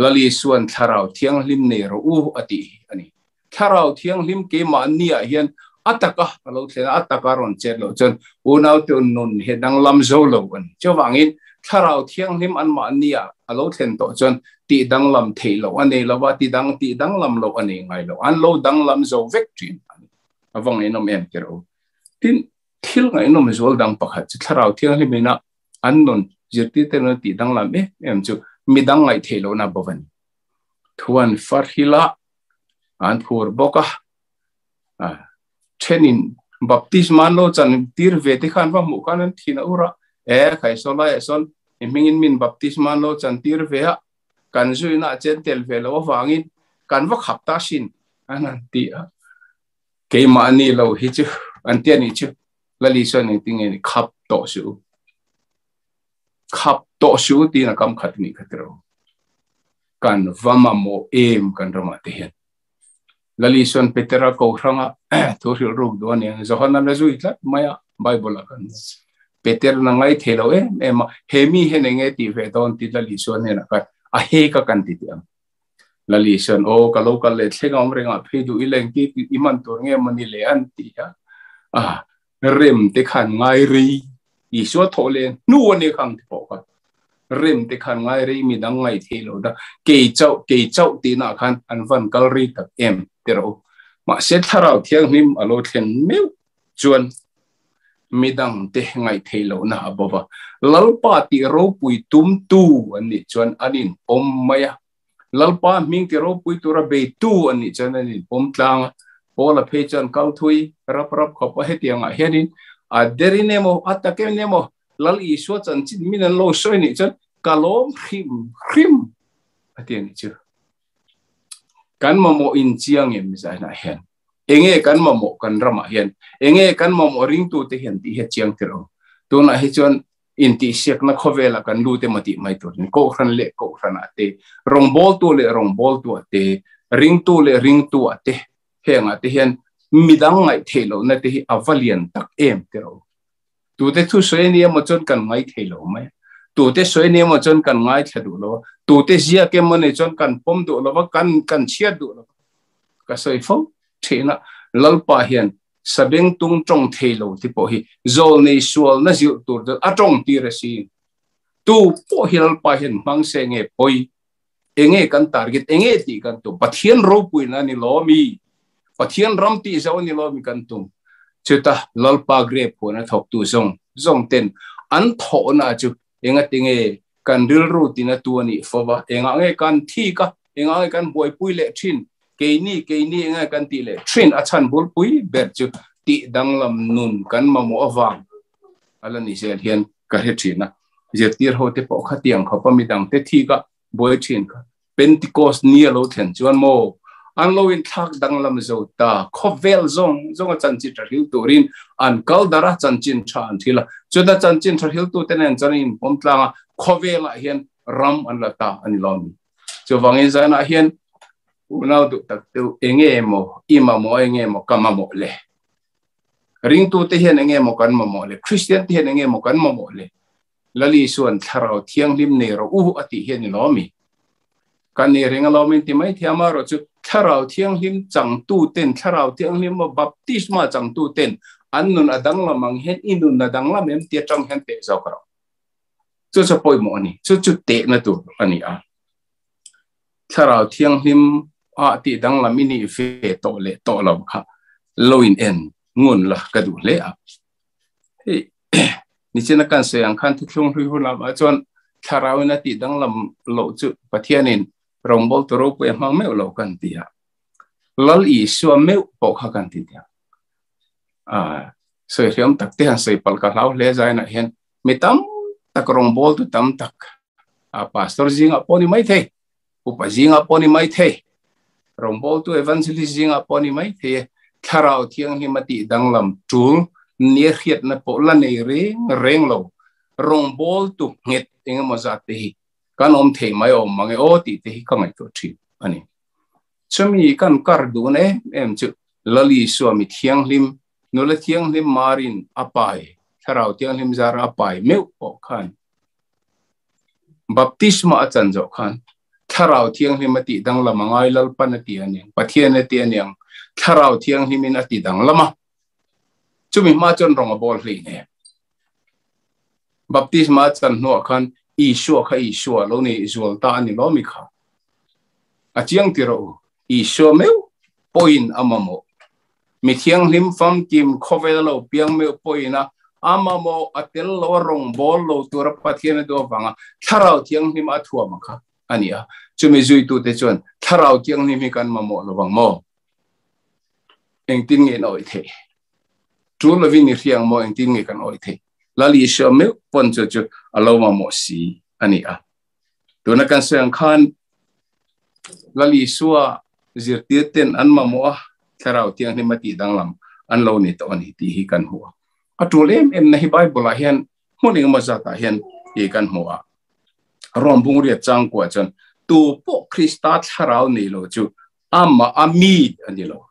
lali suan tharau thiang hlim nei ro u ati ani tharau thiang hlim ke ma nia hian ataka alo thlena ataka ron chet lo chon unaw te nun he dang lam zo lo an chuwangin tharau thiang hlim an ma nia alo thlen to chon ti dang lam thei lo ani lawa ti dang lam lo ani ngai lo an lo dang lam zo vek thin ani awang enom em tero tin thil ngai nom zol dang pakhat chu tharau thiang hlim ina an non zirti te no ti dang lam e em chu midang ngai thelo na bawan thuan farhila an phur boka a thenin baptisma lo chan tir ve te khan wa mu kan thina ura e khai sola e son mingin min baptisma lo chan tir ve a kan zuina chen tel ve lo wangin kan wa khap ta sin anan ti a keima ani lo hi chu an ti ani chu lali son ni ting ni khap to su khap to su ti na kam khat ni khatro kan vama mo em kan rama te hian lali son petera ko ranga thu ril ruk do ne johana la zui tlat maya bible kan peter na ngai thelo em em hemi he ne nge ti ve don ti lali son ne na ka a he ka kan ti ti am lali son o ka lo ka le thlenga om renga phe du ileng ti iman tur nge mani le an ti ha a rem te khan ngai ri i so tho le nu ne khang ti po ka rem te khan ngai ri mi dang ngai thelo da ke chau ti na khan an van kal ri tak em tero ma se tharau thiang hlim alo thlen meu chuan midang te ngai theilo na abawa lalpa ti ro pui tum tu ani chuan anin pom maya lalpa ming ti ro pui tura be tu ani chuan anin pom tlang pola phe chuan kal thui rap rap khopa hetianga hianin a derinemo atakenemo Lal Isua chanchin min an lo sawi nih chuan ka lawm hrim hrim a ti a nih chu. Kan mamawh in chiang em zainah hian enge kan mamawh kan ramah hian enge kan mamawh ringtute hian tih hi a chiang tir lo. Tunah hi chuan intihsiakna khawvelah kan lut emaw tih mai turin kohhran leh kohhranah te, rawngbawltu leh rawngbawltuah te, ringtu leh ringtuah te hengah te hian midang ngaih theih lohna te hi a va lian tak em ti rawh u. Tute thu sawi ania maw chuan kan ngai thei lo mai a, tute sawi ania maw chuan kan ngaithla duh lo a, tute ziak emaw ni chuan kan pawm duh lo va, kan kan chhiat duh lo va. Ka sawi fo thin a, Lalpa hian sabeng tung tawng thei lo ti pawh hi zawlnei sualna zilh tur chu a tawng tir a si. Tu pawh hi Lalpa hian hmang se nge pawi? Enge kan target? Enge tih kan tum? Pathian ropuina a ni lo mi? Pathian ram tih zo a ni lo mi kan tum? Chuta Lalpa grape huan a thawktu zawng zawng ten an thawhna chu engatinge kan rilru tina tu a nih fo va, engah nge kan thik a, engah nge kan buaipui leh thin, keini keini enge kan tih leh thin a chhan bulpui ber chu tih danglam nun kan mamawh avang a la ni zel hian ka hre thin a. Zirtir ho te pawh khatiang khawpa midang te thik a buai thin kha Pentecost ni a lo thlen chuan maw an lo inthlak danglam zo ta, khawvel zawng zawng a chanchin tha hril turin an kal dar a, chanchin tha an hril a, chuta chanchin tha hril tute nen chuan an inpawm tlang a, khawvelah hian ram an la ta a ni lo ni. Chuvangin zanah hian unau duh tak deuh enge emaw i mamawh enge emaw ka mamawh le? Ringtute hian enge emaw kan mamawh le? Kristian te hian enge emaw kan mamawh le? Lali chuan thlarau thianghlim nei rawh u a tih hian i lawm i. Kan nei reng alawm in ti mai thiam a rawh chu thlarau thianghlim changtu ten thlarau thianghlim maw baptisma changtu ten an nun a danglam ang hian i nun a danglam em ti atang hian teh zawk rawh. Chu chu pawimawh a ni. Chu chu tehna tur a ni a. Thlarau thianghlim a tih danglam i nih ve tawh leh tawh lo kha lo in en ngun la ka duh hle a. Hei nichina kan sawi ang khan thuthlung hlui hun lamah chuan thlarauin a tih danglam loh chu Pathianin rawngbawltu ropui a hmang meuh lo kan ti a. Lal Isua meuh pawh kha kan ti tia. A sawi hriam tak te han sawi palh ka hlau hle zainah hian mi tam tak rawngbawltu tam tak a pastor zingah pawh ni mai thei, upa zingah pawh ni mai thei, rawngbawltu evangelist zingah pawh ni mai thei e, thlarau thianghlim a tih danglam tul nia hriatna pawh la nei reng reng lo rawngbawltu nghet engemaw zat te hi kan awm thei mai awm mang e aw tih te hi ka ngaihtuah thin a ni. Chumi kan kar duhna em em chu Lali Suami thianghlim, nula thianghlim Marin a pai, thlarau thianghlim zara a pai meuh pawh khan Baptisma a chan zawh khan thlarau thianghlim a tih danglam a ngai Lalpan a ti a niang, Pathian a ti a niang, thlarau thianghlimin a ti danglam a. Chumi hma chuan rawng a bawl hlei nen. Baptisma a chan hnuah khan Isua kha Isua lo ni zual ta a ni lo mi kha. A chiang ti rawh u, Isua meuh pawhin a mamawh. Mi thianghlim famkim khawvel lo piang meuh pawhin a a mamawh a tel lo a rawng bawl lo tura Pathian a duh avanga thlarau thianghlim a thuam a kha a ni a. Chumi zuitute chuan thlarau thianghlim hi kan mamawh lovang maw? Engtin nge in awih theih? Tul lovin i hria ang maw? Engtin nge kan awih theih? Lal Isua meuh pawn chu chu a lo mamawh si a ni a. Tuna kan sawi ang khan Lal Isua zirtir ten an mamawh a, thlarau thianghlim a tih danglam an lo ni tawh a ni tih hi kan hmu a. A tul em em na hi Bible ah hian hmun engemaw zatah hian tih kan hmu a. Rom bungriat changkua chuan tu pawh Krista thlarau nei lo chu amah a mi a ni lo.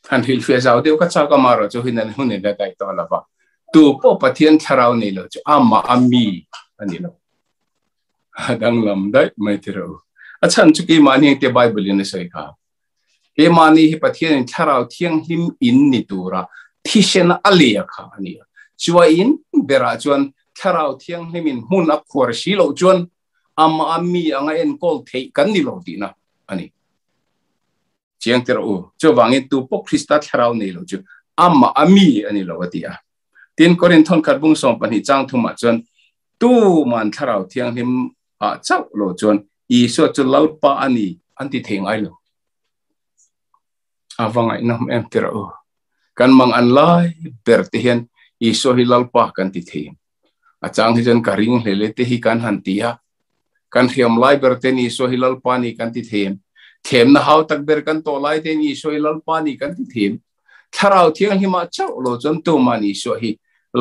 Han hrilhfiah zau deuh ka chak ama erawh chu hian hun in la daih tawh lo va. Tu pawh Pathian thlarau nei lo chu amah a mi a ni lo. A danglam daih mai ti rawh u. A chhan chu keimahni engtia Bible in a sawi kha. Keimahni hi Pathian in thlarau thianghlim in ni tura thisen a leh kha a ni a. Chua in berah chuan thlarau thianghlim in hmun a khuar si loh chuan amah a mi anga enkawl theih kan ni lo tihna a ni. Chiang ti rawh u. Chuvangin tu pawh Krista thlarau nei lo chu amah a mi a ni lo a ti a. Tin, Korinthon khat bung 12 chang thumah chuan tu man thlarau thianghlim ah chauh lo chuan Isua chu Lalpa a ni an ti thei ngai lo. A va ngaihnawm em ti rawh u. Kan mang an lai ber te hian Isua hi Lalpa kan ti thei. A chang hi chuan ka ring hle le te hi kan han ti a, kan hriam lai ber te ni Isua hi Lalpa ni kan ti them. Thlemna hau tak ber kan tawh lai te ni Isua hi Lalpa ni kan ti them. Thlarau Thianghlima chauh lo chuan tuman Isua hi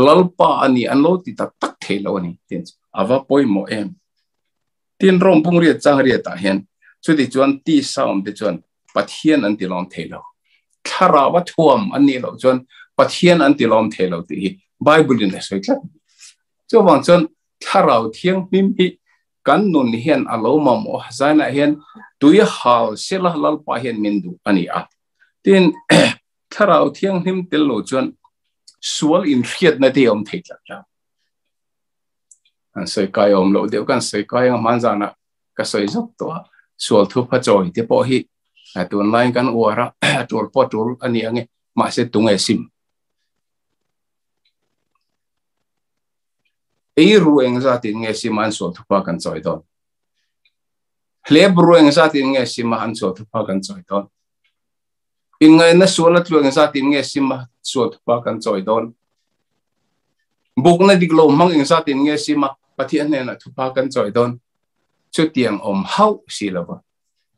Lalpa a ni an lo ti tak tak thei lo a ni. Tin, a va pawimawh em. Tin, Rom pungriat chang riatah hian chuti chuan tisa awm te chuan Pathian an ti lawm thei lo. Thlarau a thuam an nih loh chuan Pathian an ti lawm thei lo tih hi Bible in a sawi tlat. Chuvang chuan Thlarau Thianghlim hi kan nun hian a lo mamawh a, zainah hian tui hal sela Lalpa hian min duh a ni a. Tin, Thlarau Thianghlim tel lo chuan sual inhriatna te a awm thei tlat lo. An sawi kai awm loh deuh kan sawi kai ang hmanzanah ka sawi zawk tawh a, sual thupha chawi te pawh hi tunlaiin kan uar a, a tul pawh a tul a ni ang e, mahse tunge sim? Ei ru eng zatin nge sima an sual thupha kan chawi dawn? Hlep ru eng zatin nge sima an sual thupha kan chawi dawn? Inngaihna sual a tlu eng zatin nge sima sual thupha kan chawi dawn? Bukna dik lo hmang eng zatin nge sima Pathian hnenah thupha kan chawi dawn? Chutiang awm hauh si lova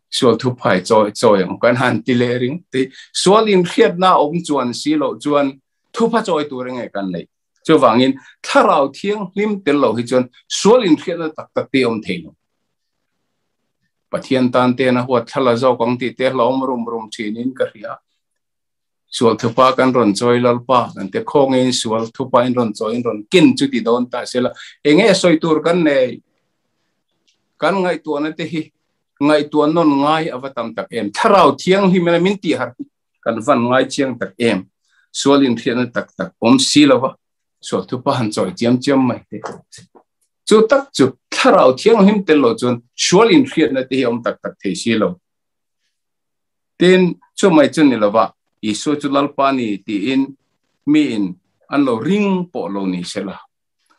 sual thuphai chawi chawi ang kan han ti leh ring ti sual inhriatna awm chuan si loh chuan thupha chawi tur enge kan neih? Chuvangin Thlarau Thianghlim tel lo hi chuan sual inhriatna tak tak te awm thei lo. Pathian tan ten a huat thla la zawk ang tih te hlawm rum rum thinin ka hria. Sual thupa kan rawn chawi Lalpa kan te khawngin sual thupa in rawn chawi in rawn kin chu ti dawn ta sela enge sawi tur kan nei? Kan ngaihtuahna te hi ngaihtuah nawn ngai a va tam tak em. Thlarau Thianghlim ina min tih harh hi kan van ngai chiang tak em. Sual inhriatna tak tak awm si lova sual thupa han chawi chiam chiam mai te chu tak chu Thlarau Thianghlim tel lo chuan sual inhriatna te hi awm tak tak thei si lo. Tin, chu mai chu ni lova Isua chu Lalpa ni tiin miin an lo ring pawh lo ni sela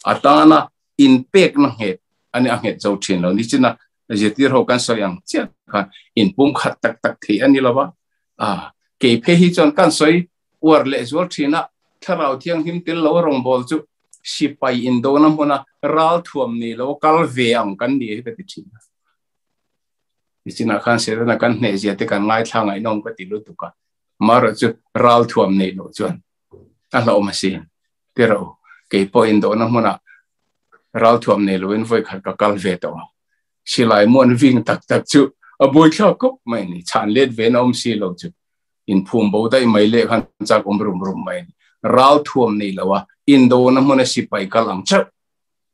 a tana inpekna nghet a ni a nghet zo thin lo ni china zirtir ho kan sawi ang chiah khan inpumkhat tak tak thei a ni lova a kei phei hi chuan kan sawi uar leh zual thin a Thlarau Thianghlim tel lo rawngbâwl chu sipai indona hmuna ral thuam ni lo kal ve ang kan ni hi ka ti thin a. Nichinah khan Setana kan hnehzia te kan ngaithla ngaihnawm ka ti lutuk a, marawh chu ral thuam neih loh chuan a hlauhawm asin. Ti rawh u, kei pawh indawhna hmunah ral thuam nei loin vawi khat ka kal ve tawh ang. Silai muan ving tak tak chu a buaithlak khawp mai a ni, chhan let ve na awm si lo chu inphum bo daih mai leh khan chak awm rum rum mai a ni. Ral thuam nei lo a indawhna hmuna sipai kal ang chauh.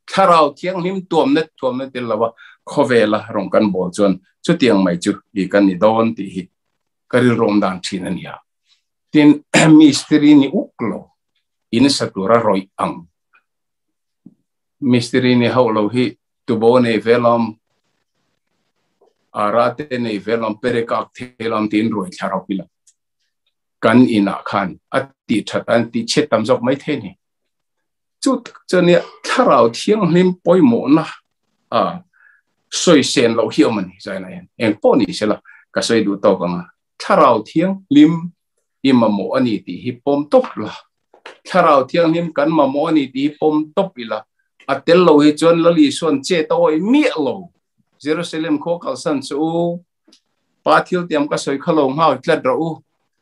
Thlarau Thianghlim tuamna thuamna tel lova khawvela rawn kan bawl chuan chutiang mai chu i kan ni dawn tih hi ka rilruam dan thin a nia. Tin, mistiri ni uk lo in sa tura rawih ang. Mistiri ni hauh lo hi tubo nei ve lawm, ara te nei ve lawm, perekak thei lawm tiin ruai thlarau hi lang. Kan inah khan a tih that an tih chhiat tam zawk mai thei ni. Chu tak chuan nia Thlarau Thianghlim pawimawhna a sawi sen loh hi awm a ni zaina hian. Eng pawh ni sela ka sawi duh tawk ang a, Thlarau Thianghlim i mamawh a ni tih hi pawm tawp la. Thlarau Thianghlim kan mamawh a ni tih hi pawm tawp ila. A tel lo hi chuan Lal Isua'n chet a awih miah lo. Jerusalem khua kalsan chu u Pa thil tiam ka sawi kha lo nghal tlat rawh u.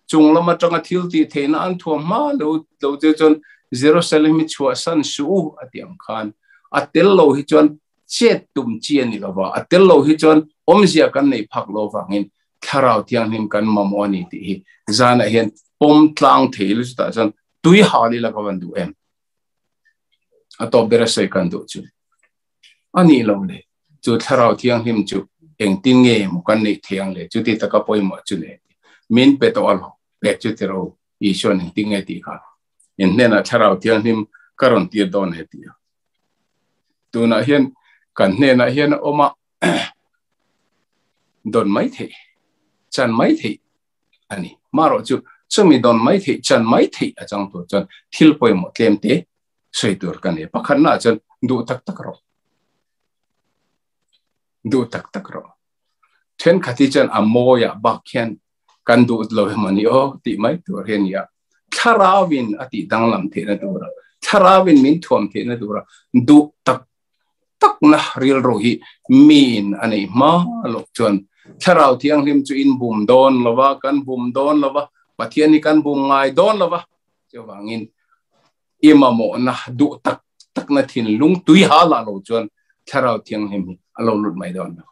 Chung lam atanga thil tih theihna an thuam hma lo lo che chuan Jerusalem hi chhuahsan suh u a ti ang khan a tel lo hi chuan chet tum chi a ni lo va, a tel lo hi chuan awmzia kan nei phak lo vangin Thlarau Thianghlim kan mamawh a ni tih hi zanah hian pawm tlang thei ila chutah chuan tui hal ila ka van duh em? A tawp ber a sawi kan duh chu. A nih lo le, chu Thlarau Thianghlim chu engtin nge maw kan neih thei ang le, chuti taka pawimawh chu le min pe tawh a lo, pek chu ti ro, Isua'n engtin nge tih kha in hnenah Thlarau Thianghlim ka rawn tir dawn he ti a. Tunah hian kan hnenah hian a awm a, dawn mai theih, chan mai theih a ni. Marawh chu chumi dawn mai theih, chan mai theih a chang tur chuan thil pawimawh tlem te sawi tur ka nei. Pakhatnaah chuan duh tak tak rawh. Duh tak tak rawh. Thenkhat hi chuan a mawiah bak hian kan duh lo emaw ni aw tih mai tur hi a ni a. Thlarauin a tih danglam theihna tura Thlarauin min thuam theihna tura duh tak takna rilru hi miin a neih hma loh chuan Thlarau Thianghlim chu in bum dawn lo va, kan bum dawn lo va, Pathian hi kan bum ngai dawn lo va. Chuvangin i mamawhna duh tak takna thinlung tui ha lah lo chuan Thlarau Thianghlim hi a lo lut mai dawn lo.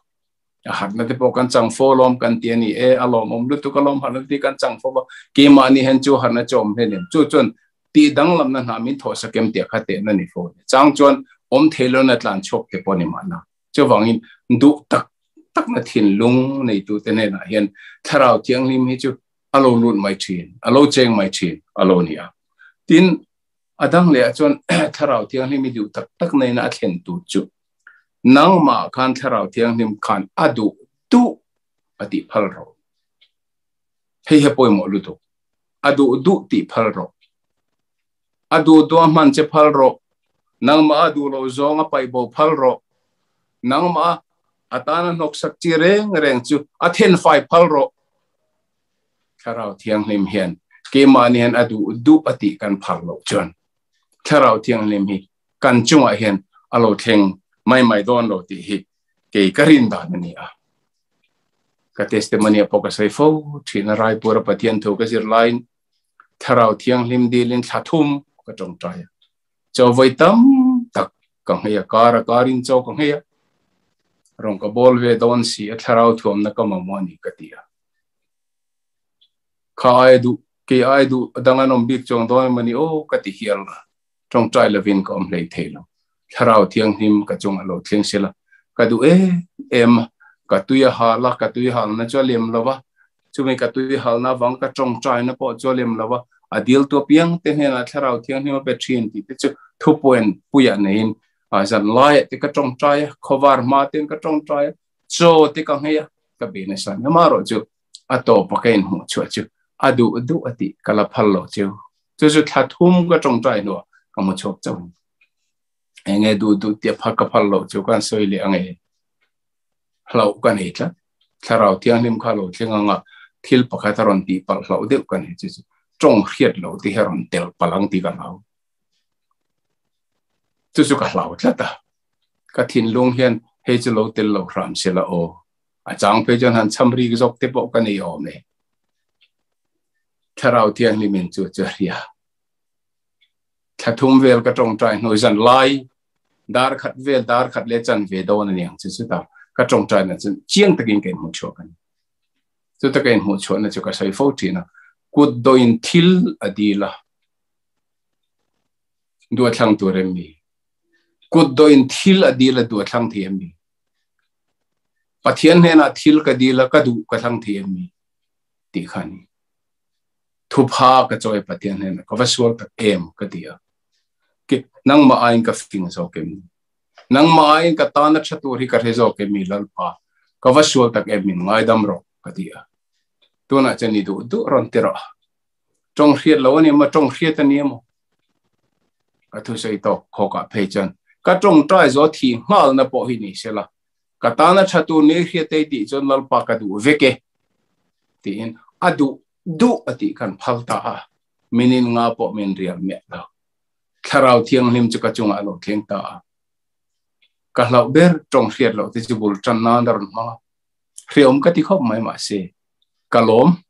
A harhna te pawh kan chang fo alawm kan ti a ni e, a lawmawm lutuk alawm harhna te kan chang fo va, keimahni hian chu harhna chu awm hlen em? Chu chuan tih danglamna hna min thawh sak em tih a kha tehna ni fo a ni. Chang chuan awm thei lona tlan chhuak te pawh a ni mahna. Chuvangin duh tak takna thinlung neitute hnenah hian Thlarau Thianghlim hi chu a lo lut mai thin, a lo cheng mai thin a lo ni a. Tin, a dang lehah chuan Thlarau Thianghlim hi duh tak tak neiin a thlen tur chu nangmah khan Thlarau Thianghlim khan a duh duh a tih phal rawh. Hei hi a pawimawh lutuk. A duh duh tih phal rawh. A duh duh a hman che phal rawh. Nangmah a duh loh zawng a paih bo phal rawh. Nangmah a tana hnawksak chi reng reng chu a thenfai phal rawh. Thlarau Thianghlim hian keimahni hian a duh duh a tih kan phal loh chuan Thlarau Thianghlim hi kan chungah hian a lo thleng mai mai dawn lo tih hi kei ka rin dan a ni a. Ka testimony ah pawh ka sawi fo thin a, Raipur a Pathian thu ka zir laiin Thlarau Thianghlim dilin thla thum ka tawngtai a, chaw vawi tam tak ka nghei a, kar a karin chaw ka nghei a, rawn ka bawl ve dawn si a, Thlarau thuamna ka mamawh a ni ka ti a. Kha ai duh, kei ai duh dang an awm bik chuang dawn emaw ni aw ka ti hial a, tawngtai lovin ka awm hlei thei lo. Thlarau Thianghlim ka chungah lo thleng sela ka duh em em a, ka tui a hal a, ka tui halna chu a lem lo va, chumi ka tui halna avang ka tawngtaina pawh chu a lem lo va, a diltu apiang te hnenah Thlarau Thianghlim a pe thin tih te chu thupuan puiah neiin zan laiah te ka tawngtai a, khawvar hma ten ka tawngtai a, chaw te ka nghei a, ka be nasa nia marawh chu a tawpa ka inhmuh chhuah chu a duh duh a tih ka la phal lo cheu. Chu chu thla thum ka tawngtai hnuah ka hmu chhuak chauh a ni. Enge duh duh tia phal ka phal loh chu kan sawi leh ange. Hlauh ka nei tlat. Thlarau Thianghlim kha lo thleng anga thil pakhat a rawn tih palh hlauh deuh ka nei chu chu tawng hriat loh te hi a rawn tel palh ang tih ka hlau. Chu chu ka hlau tlat a. Ka thinlung hian hei chu lo tel lo hram se la aw. A chang phei chuan han cham rik zawk te pawh ka nei awm e. Thlarau Thianghlim in chu chu a hria. Thla thum vel ka tawngtai hnu zan lai dar khat vel dar khat leh chan ve dawn a niang chu chutah ka tawngtai na chu chiang takin ka inhmuh chhuak a ni. Chuta ka inhmuh chhuahna chu ka sawi fo thin a, kut dawhin thil a dil a, duh a thlang tur em mi? Kut dawhin thil a dil a, duh a thlang thei em mi? Pathian hnenah thil ka dil a, ka duh ka thlang thei em mi? Tih kha a ni. Thupha ka chawi Pathian hnenah ka va sual tak em ka ti a. Ke nangmah aiin ka fing zawk em ni? Nangmah aiin ka tana tha tur hi ka hre zawk em mi Lalpa? Ka va sual tak em min ngaidam rawh ka ti a. Tunah chuan i duh duh rawn ti rawh. Tawng hriat lo a ni emaw, tawng hriat a ni emaw? Ka thusawi tawk khawkah phei chuan ka tawngtai zaw thih nghalna pawh hi ni sela, ka tana tha tur ni hriat ei tih chuan Lalpa ka duh vek e tiin a duh duh a tih khan phal ta a, minin nga pawh min rial miah lo. Thlarau Thianghlim chu ka chungah a lo thleng ta a. Ka hlauh ber tawng hriat loh te chu bul tan nan a rawn hmang a, hreawm ka ti khawp mai mahse ka lawm.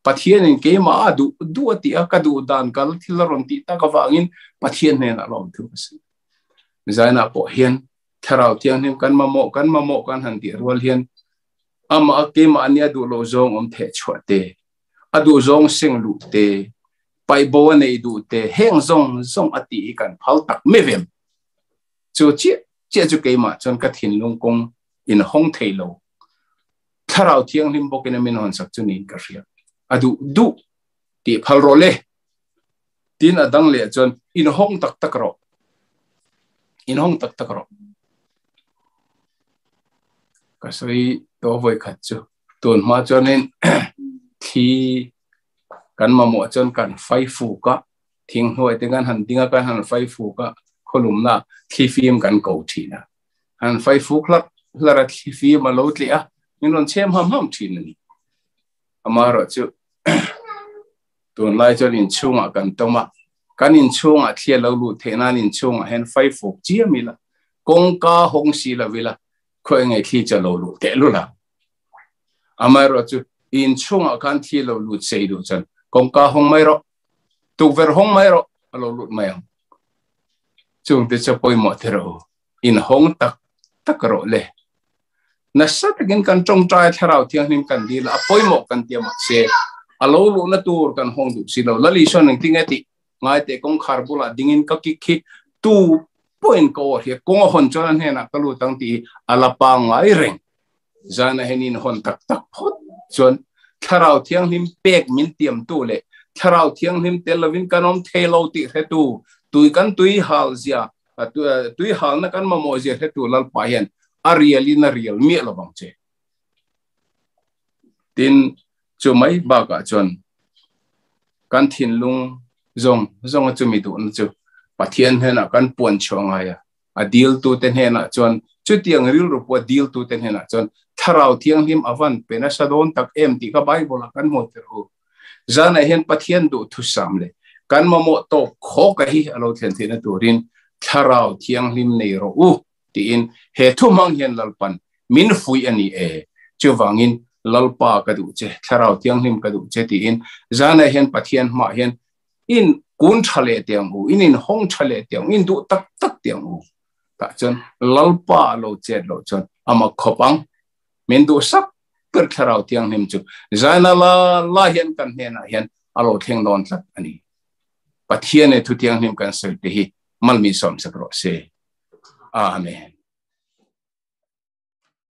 Pathianin keimah a duh duh a tih a, ka duh dan kal thil a rawn tih tak avangin Pathian hnenah lawm thu ka sawi. Zainah pawh hian Thlarau Thianghlim kan mamawh kan mamawh kan han tih rual hian amah a keimah ania duh loh zawng awm theh chhuah te, a duh zawng seng luh te, paih bo a neih duh te, heng zawng zawng a tih hi kan phal tak mai vem. Chu chiah chiah chu keimah chuan ka thinlung kawng in hawng thei lo. Thlarau Thianghlim bawkin a min hawn sak chu niin ka hria. A duh duh tih phal rawh le. Tin a dang leh chuan in hawng tak tak rawh. In hawng tak tak rawh. Ka sawi to vawi khat chu. Tun hma chuanin thli kan mamawh chuan kan fai fuk a, thing hnuai te kan han ding a, kan han fai fuk a, khawlumna thli fim kan ko thin a. Han fai fuk hlarh hlarh a, thli fim a lo tleh a, min rawn chhem ham ham thin a ni. Amaherawhchu tunlai chuan inchhungah kan tawm a, Kan inchhungah thli a lo luh theih nan inchhungah hian faifuk chiam ila, kawngka hawng si lo ila, khawi nge thli chu a lo luh teh lul a. Amaherawhchu, inchhungah khan thli a lo lut sei duh chuan kawngka hawng mai rawh, tukverh hawng mai rawh, a lo lut mai ang. Chungte chu pawimawh the rawh u, inhawng tak tak rawh le. Nasa takin kan tawngtai Thlarau Thianghlim kan dil a, a pawimawh kan tia mahse a lo luhna tur kan hawng duh si lo. Lali sawn engtin nge tih ngai teh kawngkhar bulah dingin ka kik khi tu pawhin ka aw hria kawng a hawn chuan a hnenah ka lut ang tih hi a la pangngai reng. Zana hian in hawn tak tak phawt chuan Thlarau Thianghlim pek min tiamtu leh Thlarau Thianghlim tel lovin kan awm thei lo tih hretu tui kan tui hal zia tui halna kan mamawh zia hretu Lalpa hian a rial in a rial miah lo vang che. Tin, chu mai bakah chuan kan thinlung zawng zawnga chumi duhna chu Pathian hnenah kan puan chhuah ngai a, a diltute hnenah chuan chutiang rilru pawh a diltute hnenah chuan Thlarau Thianghlim a van pe nasa dawn tak em tih kha Bible-ah kan hmu tir u. Zanah hian Pathian duhthusam leh kan mamawh tawk khawka hi a lo thlen theihna turin Thlarau Thianghlim nei rawh u. tiin he thu hmang hian Lalpan min fuih a ni e. Chuvangin Lalpa ka duh che, Thlarau Thianghlim ka duh che tiin zanah hian Pathian hmaah hian in kun tha leh teh ang u, in inhawng tha leh teh ang u, in duh tak tak teh ang u. Tah chuan Lalpa a lo chet loh chuan a mak khawp ang. Min duhsak ber Thlarau Thianghlim chu zana la la hian kan hnenah hian a lo thleng dawn tlat a ni. Pathian e thu thianghlim kan sawi te hi malmi sawmsak rawh se. Amen.